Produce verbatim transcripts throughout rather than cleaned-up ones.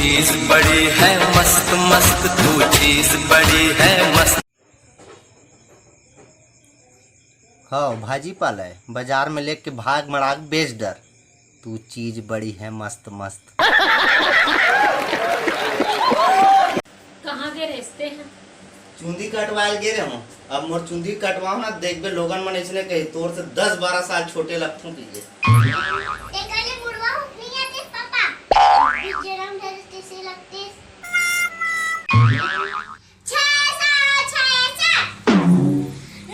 चीज बड़ी है मस्त मस्त, तू चीज बड़ी है मस्त। हाँ, भाजी पाला है, बाजार में लेके भाग मड़ाक बेच डर। तू चीज बड़ी है मस्त मस्त। कहाँ गए रहते हैं? चुंदी कटवाल गे रहूं। अब मोर चुंदी कटवाओ ना, देखबे लोगन मन इसने कही, "तोर से दस बारह साल छोटे लगथों।" कहिए। तेकर ले बुढ़वा हो नहीं आते पापा। जन्म धरे तैसे लगते। छह सौ, छह सौ।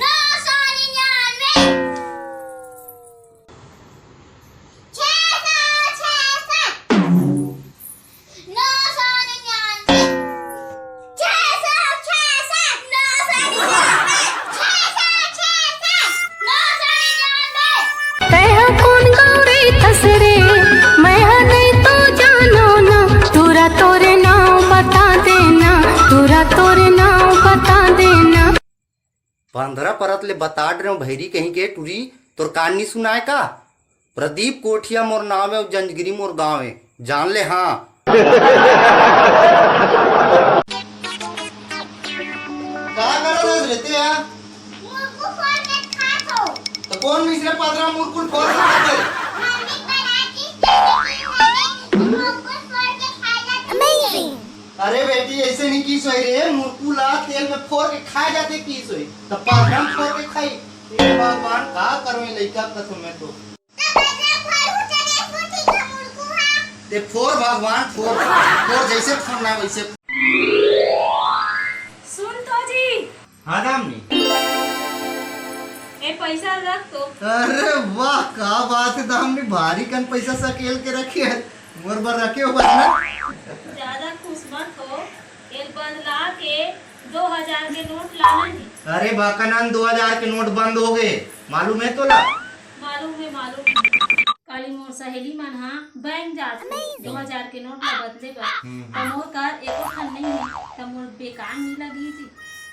नौ सौ निन्यानवे। छह सौ, छह सौ। नौ सौ निन्यानवे। छह सौ, छह सौ। नौ सौ निन्यानवे। छह सौ, छह सौ। नौ सौ निन्यानवे। तैं ह कोन गाँव रहिथस रे, मैं ह नहीं तो जानो ना। टूरा तोरे नाव बता देना, टूरा तोरे नाव बता देना। पंद्रह परत ले बता डरे हूँ भैरी कहीं के टूरी, तोर कान नी सुनाय का? प्रदीप कोठिया मोर नाव है, जंजगिरी मोर गाँव है, जान ले हाँ। का करत हस रे तें हा? मुरकू फोड़ के खात हो। तो कौन मिसरे पदरा मुरकुल फोड़ के खाते? मम्मी बनाती जैसे कि मैंने मुरकुल फोड़ के खा जाती है। अरे बेटी, ऐसे नहीं की सोई रे, मुरकू ला तेल में फोड़ के खाए जाते की सोई, तो पदरा में फोड़ के खाई। हे भगवान, का करूं ये लइका कसम में तो। ते फोड़ भगवान, फोड़, फोड़, जैसे फोड़ना है वैसे। सुन तो जी। हाँ दामनी। ए पैसा रख तो। अरे वाह, का बात है दामनी, भारी कन पैसा सकेल के रखे है। मोर बर रखे हो बस ना। ज्यादा खुश मत हो, एल बदला के दो हजार के नोट लाना है। अरे बाकानंद, दो हजार के नोट बंद हो गए, मालूम है तोला? मालूम है, मालूम है। काली मोर सहेली मन हा बैंक जात हे, दो हजार के नोट ला बदले बर। हम्म। त मोर कर एको ठन नहीं है, त मोर बेकार नहीं लगी जी।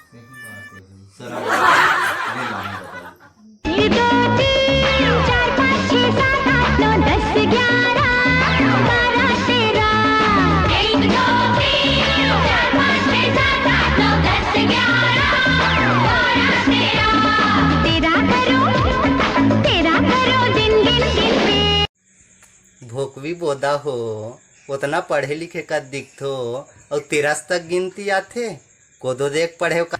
सही बात है जी। शर्म आ रही है। ले लाना बता। एक, दो, तीन, चार, पाँच, छः, सात, आठ, नौ, दस, ग्यारह, बारह, तेरह। एक, दो, तीन, चार, पाँच, छः, सात, आठ, नौ, दस, ग्यारह, बारह, तेरह। तेरा करो, तेरा करो, दिन, दिन, दिन पे। भोकवी बोदा हो, ओतना पढ़े लिखे का दिखथो, अउ तेरस तक गिनती आथे। कोदो देख पढ़े का।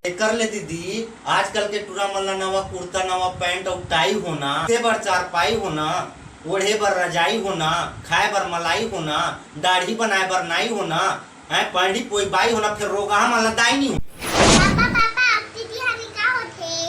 एकर ले दीदी, आजकल के टूरा मन ला नवा कुर्ता, नवा पैंट अउ टाई होना, से बर चारपाई होना, ओढ़े बर रजाई होना, खाए बर मलाई होना, दाढ़ी बनाए बर नाई होना, हैं, पढ़ी पोई बाई होना, फिर रोगहा मन ला दाई नहीं हो। पापा, पापा, अक्ति तिहार में का होथे?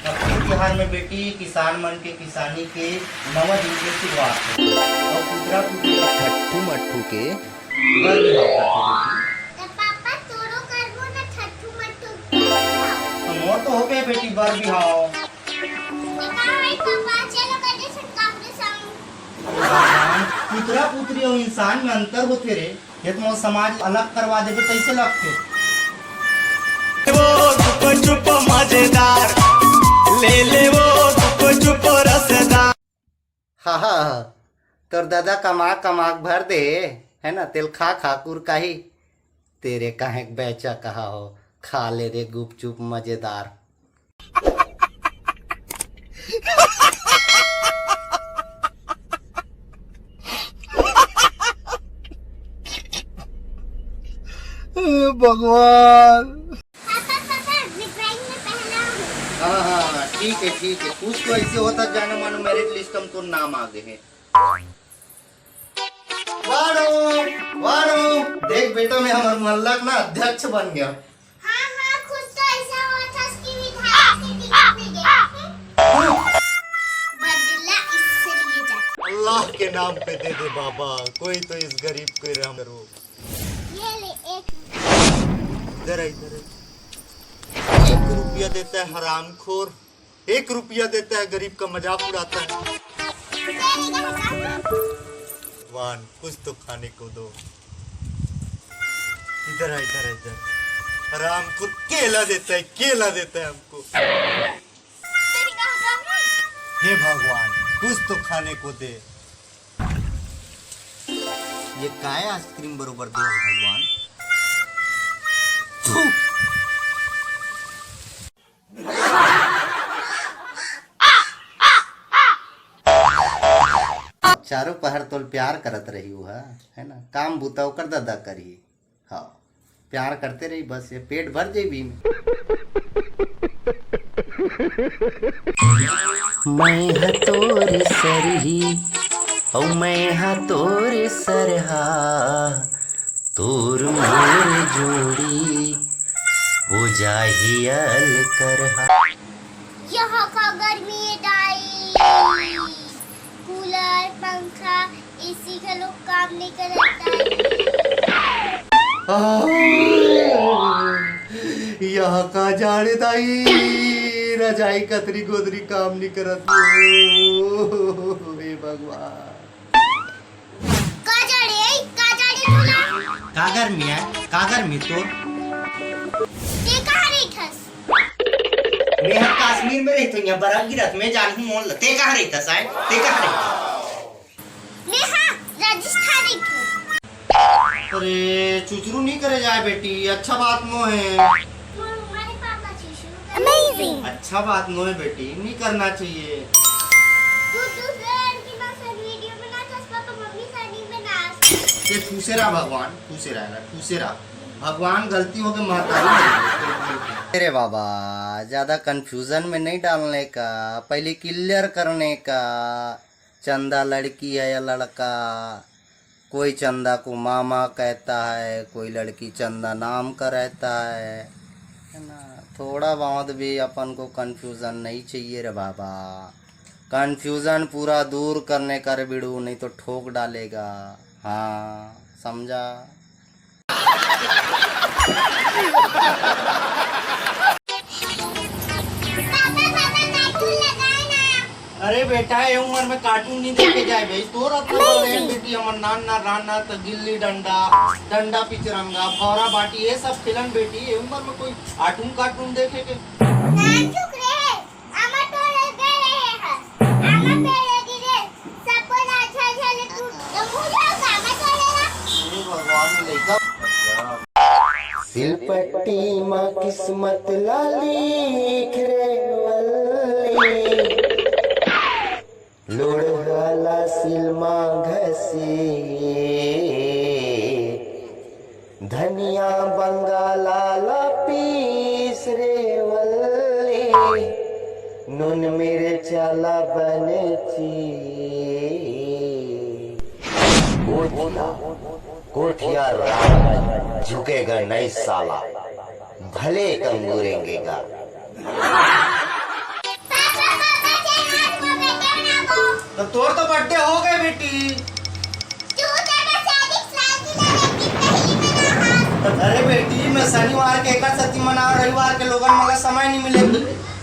अक्ति तिहार में बेटी, किसान मन के किसानी के नवा दिन के शुरुआत होथे। अउ पुतरा पुतरी ठट्ठू मट्ठू के बर बिहाव करथे बेटी। त पापा, तोरो करबो न ठट्ठू मट्ठू के बिहाव। त मोर तो हो गए बेटी बर बिहाव। त का होई पापा, चलो कदे से कांग्रेस आऊं। भगवान, पुतरा पुतरी अउ इंसान में अंतर होथे रे। ये तो मोर समाज अलग करवा देबे, कैसे लगथे? वो चुप चुप मजेदार, ले ले वो चुप चुप रसदार। हा, हा, हा। तोर दादा कमा कमा के भर दे, है ना? तेल खा खा कुरकाही। तेरे काहे के बेचा कहा हो, खा ले रे गुपचुप मजेदार। हे भगवान। पापा, पापा, मैं ड्राइंग में पहला हूँ। हाँ, हाँ, हाँ, ठीक है, ठीक है। कुछ तो ऐसे होता, जाने मानो मेरिट लिस्ट में तो नाम आ गए हैं। वारो, वारो, देख बेटा, मैं हमारे मोहल्ला का ना अध्यक्ष बन गया। हाँ, हाँ, खुद तो ऐसा हुआ था कि विधायक के टिकट नहीं गया। बदला इससे लिए जा। अल्लाह के नाम पे दे दे बाबा, कोई तो इस गरीब को रहम करो। ये ले एक। इधर आ, इधर आ। एक रुपया देता है हरामखोर, एक रुपया देता है, गरीब का मजाक उड़ाता है। भगवान, कुछ तो खाने को दो। इधर आ, इधर आ, इधर। हरामखोर केला देता है, केला देता है हमको। हे भगवान, कुछ तो खाने को दे। ये काय आइसक्रीम बरोबर दे हस भगवान? थू। चारों पहर तोल प्यार करत रही, वो है, है ना, काम बूता ओकर ददा करही। हाँ, प्यार करते रही बस, ये पेट भर जाई भी में। मैं ह तोर सरही, अउ मैं ह तोर सरहा, तोर मोर जोड़ी हो जाही अलकरहा। यहाँ का गर्मी है दाई, कूलर, पंखा, एसी घलो काम नहीं करत दाई। आह, यहाँ का जाड़े दाई, रजाई कतरी गोदरी काम नहीं करत। हे भगवान। का जाड़े, का जाड़े तोला? का गर्मी है, का गर्मी तो? ते कहाँ रहिथस? मैं ह कश्मीर में रहिथों, यहाँ बर्फ गिरत में जानहूँ मोल। ते कहाँ रहिथस आय? ते कहाँ रहिथस? मैं ह राजस्थान रहिथों। अरे, चुचरू नहीं करे जाए बेटी, अच्छा बात नो है। हमारे पापा चुचरू करे। Amazing। अच्छा बात नो है बेटी, नहीं करना चाहिए। तू दूसरे लड़की के साथ वीडियो बनाथस, पापा मम्मी साथ नहीं बनास। ये खुशे रहा भगवान, खुशे रहा, खुशे रहा। भगवान गलती हो के महतारी नहीं देते। अरे बाबा, ज्यादा कंफ्यूजन में नहीं डालने का, पहले क्लियर करने का। चंदा लड़की है या लड़का? कोई चंदा को मामा कहता है, कोई लड़की चंदा नाम का रहता है, है ना? थोड़ा बहुत भी अपन को कंफ्यूजन नहीं चाहिए रे बाबा। कंफ्यूजन पूरा दूर करने का रे बिड़ू, नहीं तो ठोक डालेगा। हाँ, समझा? पापा, पापा, कार्टून लगाए ना। अरे बेटा, ये उम्र में कार्टून नहीं देखे जाए भाई। तोर अतना बड़े हैं बेटी, हमर नान ना राना त गिल्ली डंडा, डंडा पिचरंगा, भौरा बाटी, ये सब खेलन बेटी। ये उम्र में कोई कार्टून, कार्टून देखे के? नान चुप रहे। आमा टोरे गए रहे हस। आमा पेड़े गिरे, सबो ला झलझल टूट। तो मुझे आमा टोरे ना। हे भगवान, लइका। सिलपट्टी म किस्मत ला लिख रे वल्ली। लोढ़ा ला सिल मा घसी। धनिया बंगाला ला पीस रे वल्ली, नून मिर्चा ला बने चीस। कोठिया, कोठिया राज झुकेगा नहीं साला, भले कंगूरेंगे गा। तो तोर तो बर्थडे हो गए बेटी। तू तो बस एक साल की तरह की पहली मना हस। अरे बेटी, मैं शनिवार के एकर सेती मना, रविवार के लोगन मन ला समय नहीं मिले।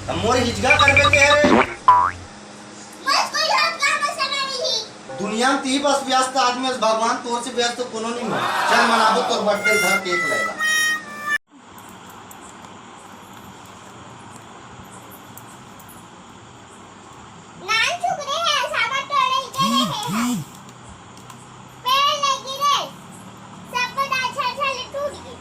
तो मोर हिजगा करबे ते रे। बस कोई लोग का बस समय नहीं। दुनिया में ती बस व्यस्त आदमी हस भगवान, तोर से व्यस्त कोनो नहीं मिले। चल मनाबो तोर बर्थडे, धर केक लेला। नान चुक रहे हैं, सामा टोड़े के रहे हैं। पेड़ लगी रे, सब डाल छाल छाल टूट गई।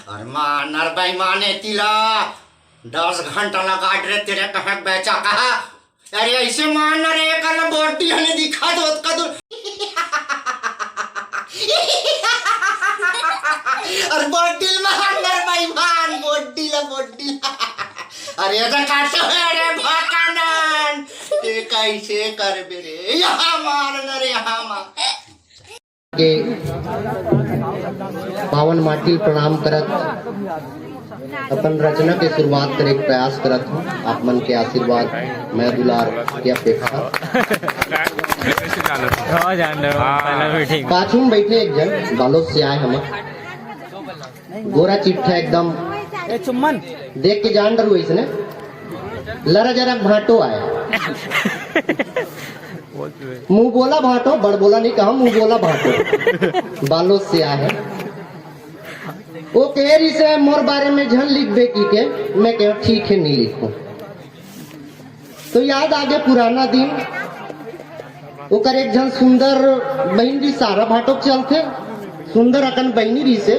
अरे मानर बेईमाने तिला, दस घंटा लगा रे तेरे कहे बेचा कहा। अरे ऐसे मानर एक अलग बॉडी हने दिखा दो का दो। अरे बॉडी मानर बेईमान, बॉडी ला, बॉडी ला। अरे ऐसा काटो है रे भकानन। ते कैसे करबे रे? यहाँ मानर, यहाँ मार। के पावन माटी प्रणाम करत अपन रचना के शुरुआत करे के प्रयास करत हूँ। आप मन के आशीर्वाद, मया दुलार के अपेक्षा। हाँ, जान रहे हो, हाँ। पहले भी ठीक। पाछू में बैठे एक जन बालोद से आए हम, गोरा चिट्ठा एकदम, ए, चुम्मन। देख के जान डरू इसने, लरा जरा भाटो आए। मुंह बोला भाटो, बड़ बोला नहीं कहा, मुंह बोला भाटो। बालोद से आए हैं। वो कहे रिहिसे मोर बारे में झन लिखबे कि के, मैं कहे ठीक है, नहीं लिखो। तो याद आगे पुराना दिन, ओकर एक झन सुंदर बहिन भी सारा भाटो के चलथे, सुंदर अकन बहिनी रिहिसे।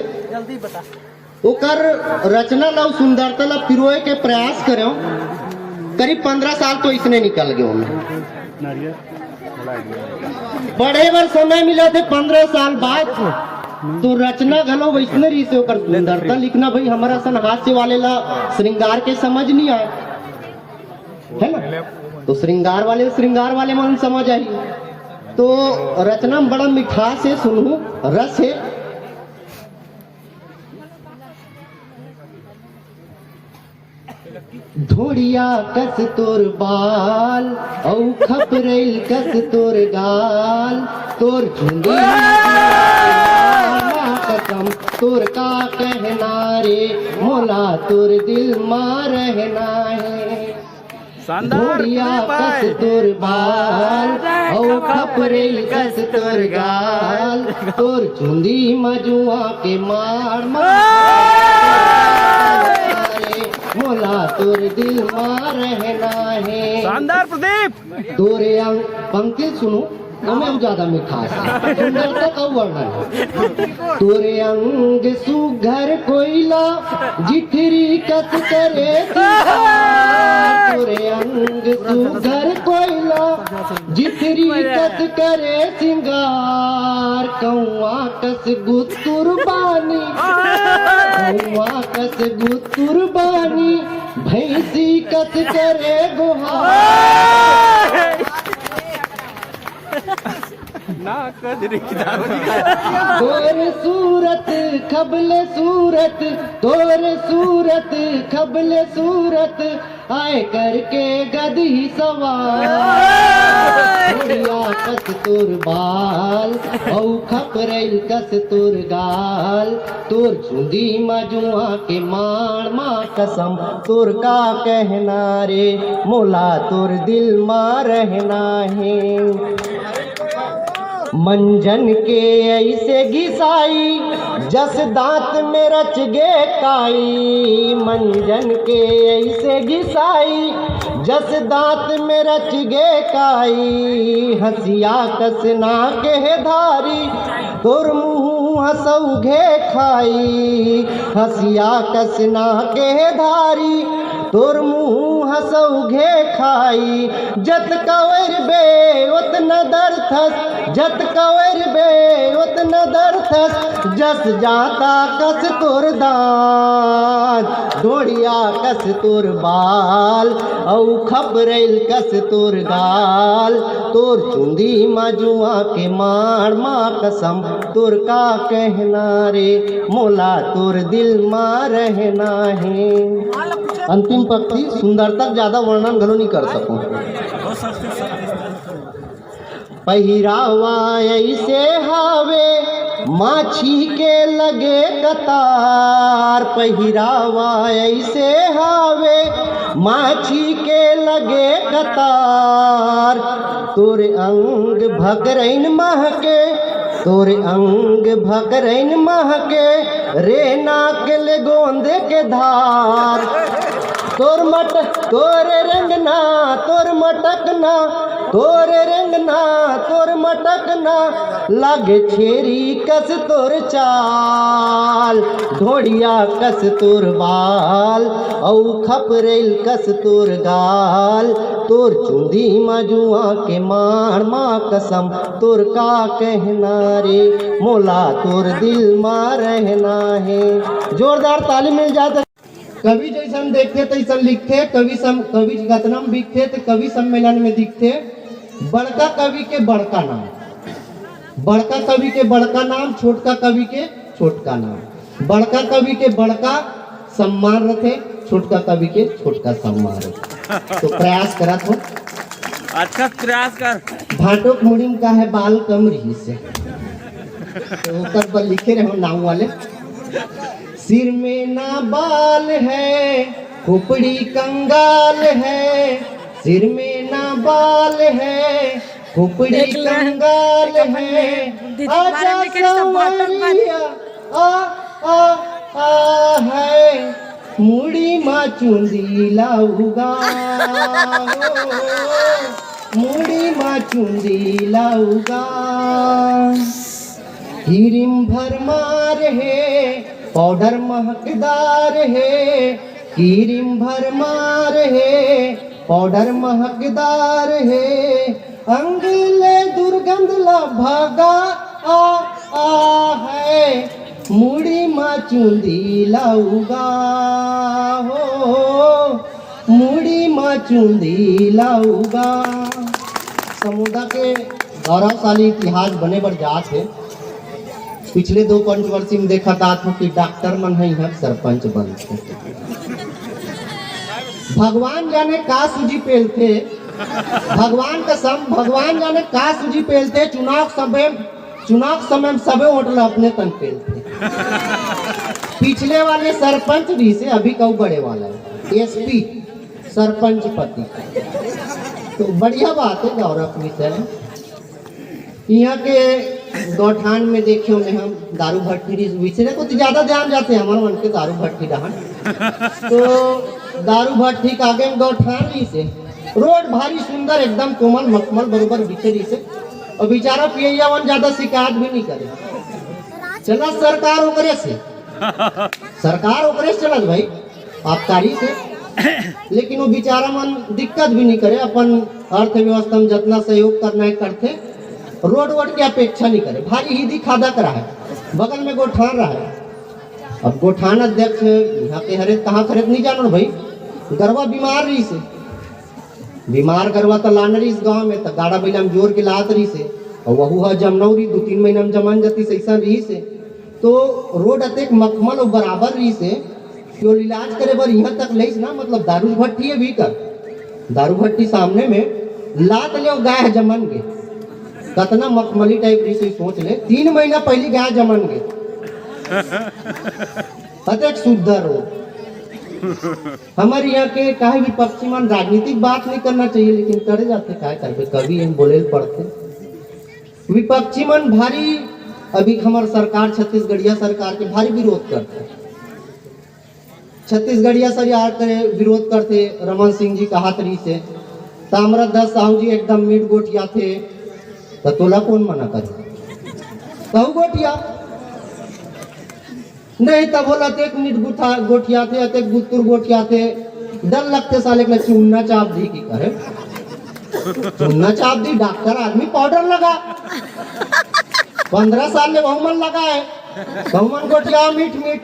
ओकर रचना ला अउ सुंदरता ला पिरोए के प्रयास करेंव, करीब पंद्रह साल तो इसने निकल गए होंगे। पढ़े बर समय मिला थे पंद्रह साल बाद, तो रचना घलो वैसने रिहिसे। ओकर सुंदरता लिखना भाई, हमारा सन हास्य वाले ला श्रृंगार के समझ नहीं आए, है ना? तो श्रृंगार वाले, श्रृंगार वाले मन समझ आई। तो रचना में बड़ा मिठास है, सुनहू रस है। ढोड़िया कस तोर बाल, अउ खपरैल कस तोर गाल, तोर चुंदी कसम, तोर का कहना रे, मोला तोर दिल मा रहना है। शानदार, ढोड़िया कस तोर बाल, अउ खपरैल कस तोर गाल, तोर चुंदी म जुआं के मार मार, मोला तोर दिल मा रहना है। शानदार प्रदीप। तोरे अंग, पंक्ति सुनो, ओमे अउ ज्यादा मिठास है, सुंदरता का वर्णन है। तोरे अंग सुघर कोइला, जिथरी कस करे सिंगार। तोरे अंग सुघर कोइला, जिथरी कस करे सिंगार। कौआ कस गुतुर बानी, कौआ कस गुतुर बानी, भैंसी कस करे गोहार। ना कजरी की दारू निकाल। तोर सूरत खबले सूरत, तोर सूरत खबले सूरत, आए करके गदही सवार। ढोड़िया कस तोर बाल, अउ खपरैल कस तोर गाल, तोर चुंदी म जुआं के माड़ मा कसम, तोर का कहना रे, मोला तोर दिल मा रहना हे। मंजन के ऐसे घिसाई, जस दांत में रच गे काई। मंजन के ऐसे घिसाई, जस दांत में रच गे काई। हंसिया कस नाक हे धारी, तोर मुंह हंसौघे खाई। हंसिया कस नाक हे धारी, तोर मुंह हंसौघे खाई। जत कवर बे ओतना दरथस, जत कवर बे ओतना दरथस। जस जांता कस तोर दांत, ढोड़िया कस तोर बाल, अउ खपरैल कस तोर गाल। तोर चुंदी म जुआं के माड़ मा कसम, तोर का कहना रे, मोला तोर दिल मा रहना हे। अंतिम पंक्ति, सुंदरता के ज्यादा वर्णन घलो नहीं कर सकूं। पहिरावा ऐसे हावे, माछी के लगे कतार। पहिरावा ऐसे हावे, माछी के लगे कतार। तोर अंग भकरैन महके, तोर अंग भकरैन महके, रे नाक ले गोंद के धार। तोर मट, तोर रंगना, तोर मटकना, तोर रंगना, तोर मटकना, लागे छेरी कस तोर चाल। ढोड़िया कस तोर बाल, अउ खपरैल कस तोर गाल। तोर चुंदी म जुआं के माड़ मा कसम, तोर का कहना रे, मोला तोर दिल मा रहना हे। जोरदार ताली मिल जाए तो। कवि जैसन देखथे तैसन लिखथे, कवि सम-, कवि रत्नम बिकथे त कवि सम्मेलन में दिखथे। बड़का कवि के बड़का नाम, बड़का कवि के बड़का नाम, छोटका कवि के छोटका नाम। बड़का कवि के बड़का सम्मान रथे, छोटका कवि के छोटका सम्मान रथे। तो प्रयास करत हो। अच्छा, प्रयास कर। भांटो के मुड़ी में का है, बाल कम रहिसे, तो ओकर पर लिखे रहे नाम वाले। सिर में ना बाल है, खोपड़ी कंगाल है। सिर में ना बाल है, खोपड़ी कंगाल है। दीदी के बारे में कह रही सब भांटो के बारे में। आजा सांवरिया, आ, आ, मुड़ी मा चुंदी लाउगा हो, मुड़ी मा चुंदी लाउगा। क्रीम भरमार हे, पाउडर महकदार हे। क्रीम भरमार हे, पाउडर महकदार हे। अंग ले दुर्गंध ला भागा आ, आ है। मुड़ी मा चुंदी लाउगा हो, मुड़ी मा चुंदी लाउगा। समुदा के गौरवशाली इतिहास बने बर जात हे। पिछले दो पंचवर्षी में देखत आत हो कि डॉक्टर मन ह इहाँ सरपंच बनथे। भगवान जाने का सूजी पेलथे, भगवान कसम, भगवान जाने का सूजी पेलथे। चुनाव समय, चुनाव समय में सबे वोट ला अपने तन पेलथे। पिछले वाले सरपंच रहिसे, अभी कहूँ बड़े वाला हे, एसपी, सरपंच पति। तो बढ़िया बात हे, गौरव के विषय हे। इहाँ के गौठान में देखेंव मैं हम दारू भट्ठी रहिस, विचरे को तो ज्यादा ध्यान जाथे हमर मन के दारू भट्ठी डहन। तो दारू भट्ठी के आगे में गौठान रहिसे, रोड भारी सुंदर, एकदम कोमल मखमल बरोबर बिछे रहिसे। अउ बिचारा पियइया मन ज्यादा शिकायत भी नइ करे। चलत सरकार ओकरे से, सरकार ओकरे से चलत भाई, आबकारी से। लेकिन वो बिचारा मन दिक्कत भी नइ करे, अपन अर्थव्यवस्था में जतना सहयोग करना हे करथे, रोड वोड के अपेक्षा नइ करे, भारी हिदी खादा करा हे, बगल में गोठान रहा हे। अब गोठान अध्यक्ष इहाँ के हरे, कहाँ के हरे नइ जानव भाई, गरवा बीमार रहिसे, बीमार गरवा त लान रहिस गाँव में, त गाड़ा बइला में जोर के लात रहिसे, अउ वहू ह जमनऊ रहिस, दू तीन महीना में जमन जतिस, अइसन रहिसे। तो रोड अतेक मखमल अउ बराबर रहिसे कि ओला इलाज करे बर इहाँ तक लइस ना, मतलब दारू भट्ठी हे भी कर, दारू भट्ठी सामने में लात ले वो गाय ह जमन गे। कतना मखमली टाइप रहिसे, सोच ले, तीन महीना पहिली गाय जमन गे। अतेक सुद्धा रोड। हमर इहाँ के काहे विपक्षी मन राजनीतिक बात नइ करना चाहिए, लेकिन करे जाथे, काय करबे, कवि हम बोले ल पड़थे। विपक्षी मन भारी, अभी हमर सरकार, छत्तीसगढ़िया सरकार के भारी विरोध करथे। छत्तीसगढ़िया सरकार के विरोध करथे, रमन सिंह जी कहत रहिसे, ताम्रध्वज साहू जी एकदम मीठ गोठियाथे, त तोला कोन मना करे? कहू गोठिया। नहीं, तब बोला, अतेक मीठ गुठा-, गोठियाथे, अतेक गुत्तुर गोठियाथे, डर लगथे साले के चूना चाप दी कि कहे। चूना चाप दी, डॉक्टर आदमी पाउडर लगा। पंद्रह साल ले वहू मन लगा हे, वहू मन गोठिया मीठ मीठ।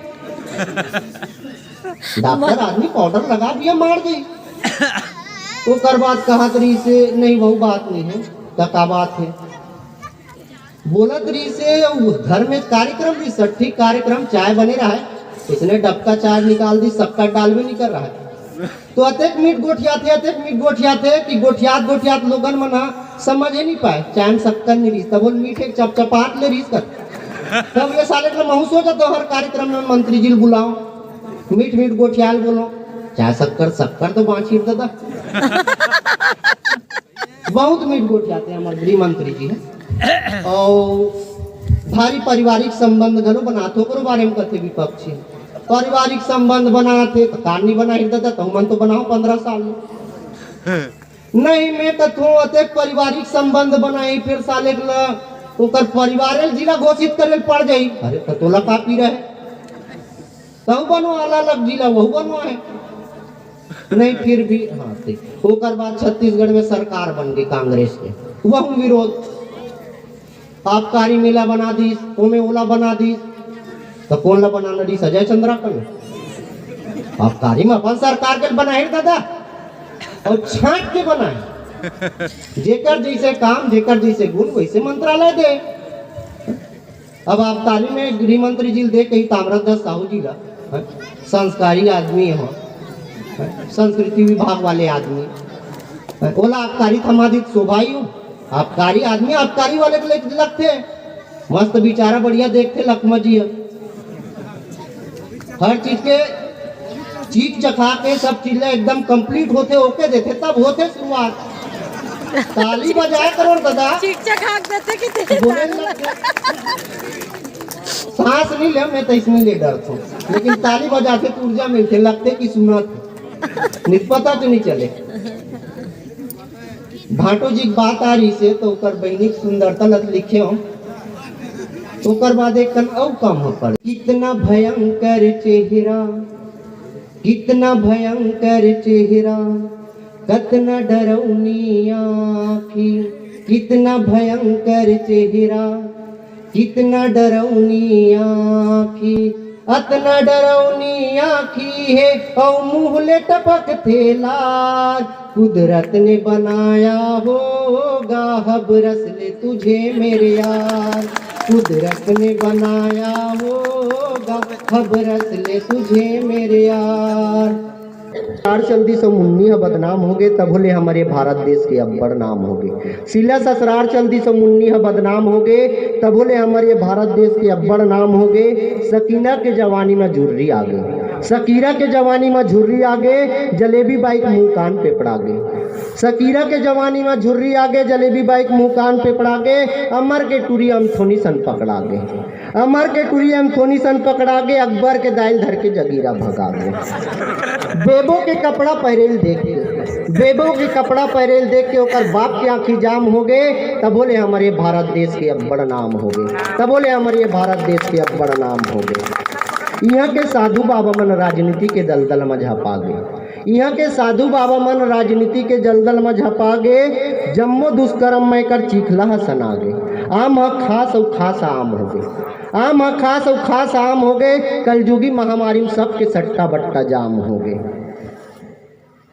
डॉक्टर आदमी पाउडर लगा दिया, मार दी। ओकर बाद कहत रहिसे, नहीं, वहू बात नइ हे, त का बात हे? बोलत रहिसे, अउ घर में कार्यक्रम भी, सट्ठी कार्यक्रम, चाय बने रहा हे, इसने डबका चाय निकाल दी, शक्कर डालबे नइ कर रहा हे। तो अतेक मीठ गोठियाथे, अतेक मीठ गोठियाथे कि गोठियात गोठियात लोगन मन ह समझे नइ पाए, चाय में शक्कर नइ रहिस, तब वो मीठ एक चपचपात ले रहिस कर। तब ये साले के महूँ सोचत हँव, हर कार्यक्रम में मंत्री जी ल बुलाओ, मीठ मीठ गोठियाय ल बोलो, चाय शक्कर, शक्कर तो बाँचिस दादा। बहुत मीठ गोठियाथे हमर गृह मंत्री जी ह। अउ भारी पारिवारिक संबंध घलो बनाथे, ओकरो बारे में कथे विपक्षी। पारिवारिक संबंध बनाथे त का नइ बनाही दादा, तहू मन तो बनाओ पंद्रह साल में। नहीं, मैं कथों अतेक पारिवारिक संबंध बनाही, फेर साले ल ओकर परिवार ल जिला घोषित करे ल पड़ जाही। अरे त तोला का पीरा हे? तहू बनवा, अलग-अलग जिला, वहू बनवा हे। नहीं, फिर भी, हाँ, ठीक। ओकर बाद छत्तीसगढ़ में सरकार बन गे कांग्रेस के, वहू विरोध। आबकारी मेला बना दिस, ओमे ओला बना दिस, त कोन ला बनाना रहिस? अजय चंद्राकर ने। आबकारी में अपन सरकार के बनाही दादा, अउ छांट के बनाही। जेकर जइसे काम, जेकर जइसे गुण, वइसे मंत्रालय दे। अब आबकारी में गृह मंत्री जी ल देख के ही ताम्रध्वज साहू जी ला, हाँ, संस्कारी आदमी हो, हाँ, संस्कृति विभाग वाले आदमी, हाँ, ओला आबकारी थमा दी त शोभा ही हो। आबकारी आदमी आबकारी वाले के लेके लगथे, मस्त बिचारा बढ़िया देखथे लखमा जी ह। हर चीज के चीख चखा के सब चीज ला एकदम complete होथे, ओके देथे, तब होथे शुरुआत। ताली बजाया करो दादा। चीख चखा के देथे कि देथे बोले ताली। लग गए। सांस नहीं ले, मैं तो इसमें ले डरथों, लेकिन ताली बजाथे तो ऊर्जा मिलथे, लगथे कि सुनत हे। नित पता तो नहीं चले। भाटो जी के बात आ रही से तो ओकर बहिनी के सुंदरता ल लिखे हो। ओकर बाद एक कन अउ काम हो पड़े। कितना भयंकर चेहरा, कितना भयंकर चेहरा, कतना डरौनी आँखी, कितना भयंकर चेहरा, कितना डरौनी आँखी, अतना डरौनी आँखी हे, अउ मुँह ले टपकथे लार। कुदरत ने बनाया होगा हबरस ले तुझे मेरे यार, कुदरत ने बनाया होगा हबरस ले तुझे मेरे यार। ससुरार चल दिस अउ मुन्नी ह बदनाम होगे, तभो ले हमर ये भारत देश के अब्बड़ नाम होगे। सिला ससुरार चल दिस अउ मुन्नी ह बदनाम होगे, तभो ले हमर ये भारत देश के अब्बड़ नाम होगे। सकीना के जवानी म झुर्री आगे, सकीरा के जवानी म झुर्री आगे, जलेबी बाई के मुँह कान पेपड़ा गे। सकीरा के जवानी म झुर्री आगे, जलेबी बाई के मुँह कान पेपड़ा गे, अमर के टुरी अमथोनी सन पकड़ा गे। अमर के टुरी अमथोनी सन पकड़ा गे, अकबर के दाई ल धर के जगीरा भगा गे। बेबो के कपड़ा पहिरे ल देख के, बेबो के कपड़ा पहिरे ल देख के ओकर बाप के आँखी जाम होगे, तभो ले हमर ये भारत देश के अब्बड़ नाम होगे, तभो ले हमर ये भारत देश के अब्बड़ नाम होगे। इहाँ के साधु बाबा मन राजनीति के दलदल म झपा गे। इहाँ के साधु बाबा मन राजनीति के दलदल म झपा गे, जम्मो दुष्कर्म म एकर चिखला ह सना गे। आम ह खास अउ खास आम होगे, आम ह खास अउ खास आम होगे। कलजुगी महामारी म सबके सट्टा बट्टा जाम होगे।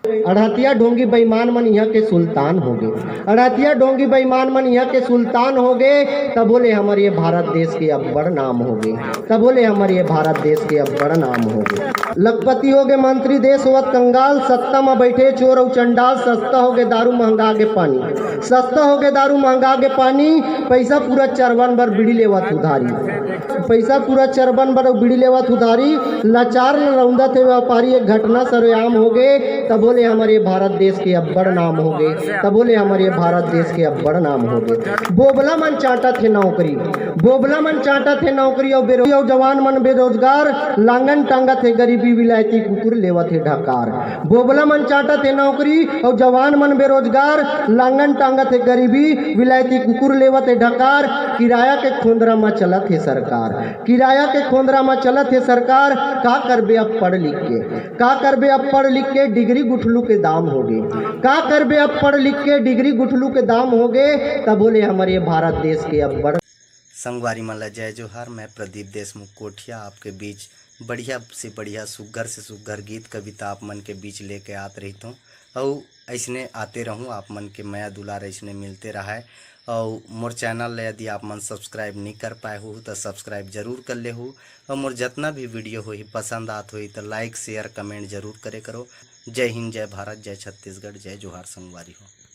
अड़हतिया ढोंगी बेईमान मन इहाँ के सुल्तान होगे, अड़हतिया ढोंगी बेईमान मन इहाँ के सुल्तान होगे, तभो ले हमर ये भारत देश के अब्बड़ नाम होगे, तभो ले हमर ये भारत देश के अब्बड़ नाम होगे। लखपति होगे मंत्री, देश होवत कंगाल, सत्ता म बइठे चोर अउ चंडाल, सस्ता होगे दारू, महंगा गे पानी, सस्ता होगे दारू, महंगा गे पानी, पइसा पूरा चरवन बर बीड़ी लेवत उधारी, पइसा पूरा चरवन बर बीड़ी लेवत उधारी, लाचार ल रौंदत हे व्यापारी, एक घटना सरेआम होगे, तभो ले हमर ये भारत देश के अब्बड़ नाम होगे, तभो ले हमर ये भारत देश के अब्बड़ नाम होगे। बोबला मन चाटत हे नौकरी, बोबला मन चाटत हे नौकरी, अउ बेरो-, अउ जवान मन बेरोजगार, लांगन टांगत हे गरीबी, विलायती कुकुर लेवत हे ढकार। बोबला मन चाटत हे नौकरी, अउ जवान मन बेरोजगार, लांगन टांगत हे गरीबी, विलायती कुकुर लेवत हे ढकार। किराया के खोंदरा म चलत हे सरकार, किराया के खोंदरा म चलत हे सरकार। का करबे अब पढ़ लिख के, का करबे अब पढ़ लिख के, डिग्री गुठलू के दाम होगे। का करबे अब पढ़ लिख के, डिग्री गुठलू के दाम होगे। तभो ले हमर ये भारत देश के अब्बड़ संगवारी मन ला जय जोहार। मैं प्रदीप देशमुख कोठिया आपके बीच बढ़िया से बढ़िया, सुग्घर से सुग्घर गीत कविता आप मन के बीच लेके आत रहिथों। अउ अइसने आते रहूँ, आप मन के मया दुलार अइसने मिलते रहय। अउ मोर चैनल ला यदि आप मन subscribe नहीं कर पाए हो त subscribe जरूर कर लेहू। अउ मोर जतना भी video होही पसंद आत होही त like, share, comment जरूर करे करो। जय हिंद, जय भारत, जय छत्तीसगढ़, जय जोहार संगवारी हो।